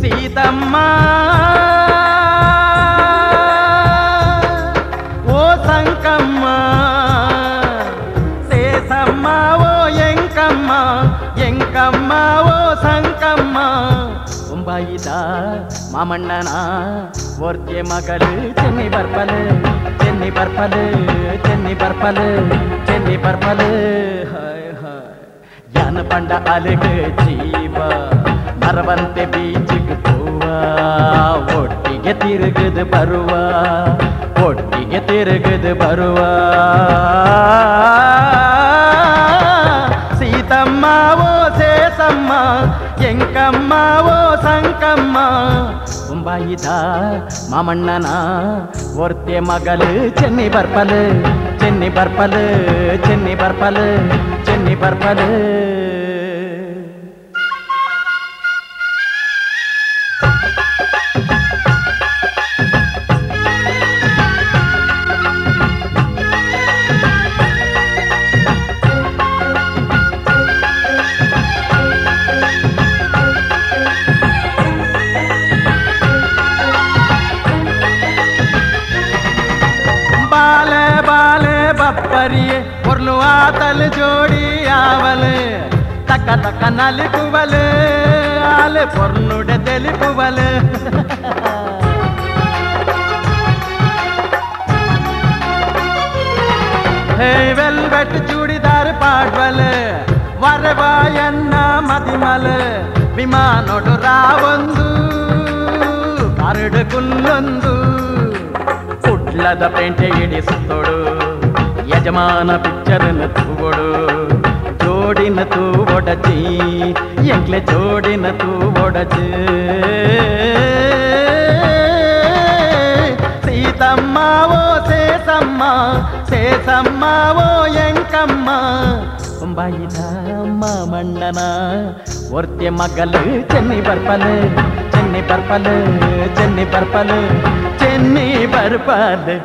Seethamma ಓ ಸಂಕಮ್ಮ ಸೇಸಮ್ಮ ಓ ಎಂಕಮ್ಮ ಎಂಕಮ್ಮ ಓ ಸಂಕಮ್ಮ ಬೊಂಬಾಯಿದ ಮಾಮಣ್ಣನ ಒರ್ತೆ ಮಗಳು Chenni ಬರ್ಪಲು Chenni ಬರ್ಪಲು Chenni ಬರ್ಪಲು Chenni ಬರ್ಪಲು hi hi ಯಾನ ಪಂಡ ಅಲಗ ಜೀವ ಮರವಂತೆ ಬೀಚಿಗೆ ಪೋವ ಒಟ್ಟಿಗೆ ತಿರುಗದು ಬರುವ ಒಟ್ಟಿಗೆ ತಿರುಗದು ಬರುವ ಸೀತಮ್ಮ ಓ ಸೇಸಮ್ಮ ಎಂಕಮ್ಮ ಓ ಸಂಕಮ್ಮ ಬೊಂಬಾಯಿದ ಮಾಮಣ್ಣನ ಒರ್ತೆ ಮಗಳು ಚೆನ್ನಿ ಬರ್ಪಲು ಚೆನ್ನಿ ಬರ್ಪಲು ಚೆನ್ನಿ ಬರ್ಪಲು ಚೆನ್ನಿ ಬರ್ಪಲು. ಬಾಲೆ ಬಾಲೆ ಬಪ್ಪರಿಯೇ ಪೊರ್ಲು ಆತಲ್ ಜೋಡಿ ಆವಲೆ ತಕ್ಕ ತಕ್ಕ ನಲಿಪುವಲೆ ಆಲೆ ಪೊರ್ಲುಡೆ ತೆಲಿಪುವಲೆ ಹೇ ವೆಲ್ವೆಟ್ ಚೂಡಿದಾರ್ ಪಾಡ್ವಲೆ ವರವಾಯನ್ನ ಮದಿಮಲೆ ವಿಮಾನೊಡು ರಾವೊಂದು ಕಾರುಡು ಕುಲ್ಲೊಂದು ಕುಡ್ಲದ ಪೇಂಟೆ ಇಡಿಸುತ್ತೋಡು ಯಜಮಾನ ಪಿಕ್ಚರನ ತೂವೊಡು ಜೋಡಿನ ತೂವೊಡಚಿ ಎಂಕ್ಲೆ ಜೋಡಿನ ತೂವೊಡಚಿ ಸೀತಮ್ಮ ಓ ಸೇಸಮ್ಮ ಸೇಸಮ್ಮ ಓ ಎಂಕಮ್ಮ ಬೊಂಬಾಯಿದ ಮಾಮಣ್ಣನ ಒರ್ತೆ ಮಗಲು ಚೆನ್ನಿ ಬರ್ಪಲು ಚೆನ್ನಿ ಬರ್ಪಲು ಚೆನ್ನಿ ಬರ್ಪಲು ಚೆನ್ನಿ ಬರ್ಪಲು.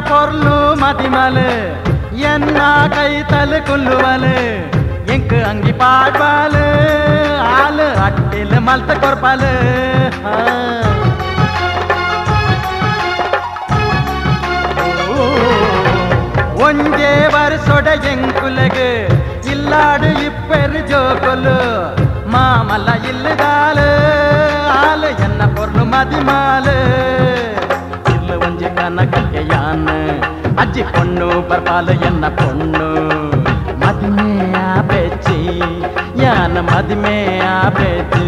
ಪೊರ್ಲು ಮದಿಮಲು ಎನ್ನ ಕೈತಲು ಕುಲ್ಲುವಲು ಎಂಕ್ ಅಂಗಿ ಪಾಡ್ವಾಲು ಆಲು ಅಟ್ಟಿಲು ಮಲ್ತ ಕೊರ್ಪಾಲು ಒಂಜೇ ವರ್ಷೊಡ ಎಂಕುಲಗು ಇಲ್ಲಾಡು ಇಪ್ಪೆರು ಜೋಕುಲು ಮಾಮಲ್ಲ ಇಲ್ಲದಾಲು ಆಲು ಎನ್ನ ಪೊರ್ಲು ಮದಿಮಾಲು ಒಂಜಿ ಕನಕಕ್ಕೆ ಯಾನ್ ಅಜ್ಜಿ ಪೊಣ್ಣು ಬರ್ಪಾಲು ಎನ್ನ ಪೊಣ್ಣು ಮದಿಮೆ ಆಪೆಚ್ಚಿ ಯಾನ ಮದಿಮೆ ಆಪೆಚ್ಚು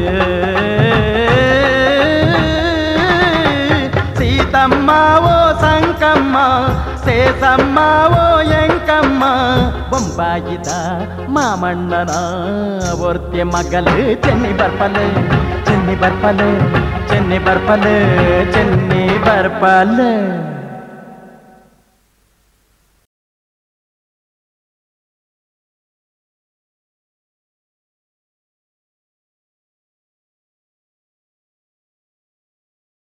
ಸೀತಮ್ಮ ಓ ಸಂಕಮ್ಮ ಸೇಸಮ್ಮ ಓ ಎಂಕಮ್ಮ ಬೊಂಬಾಯಿದ ಮಾಮಣ್ಣನ ಒರ್ತೆ ಮಗಲು ಚೆನ್ನಿ ಬರ್ಪಲು ಚೆನ್ನಿ ಬರ್ಪಲು ಚೆನ್ನಿ ಬರ್ಪಲು ಚೆನ್ನಿ ಬರ್ಪಲು.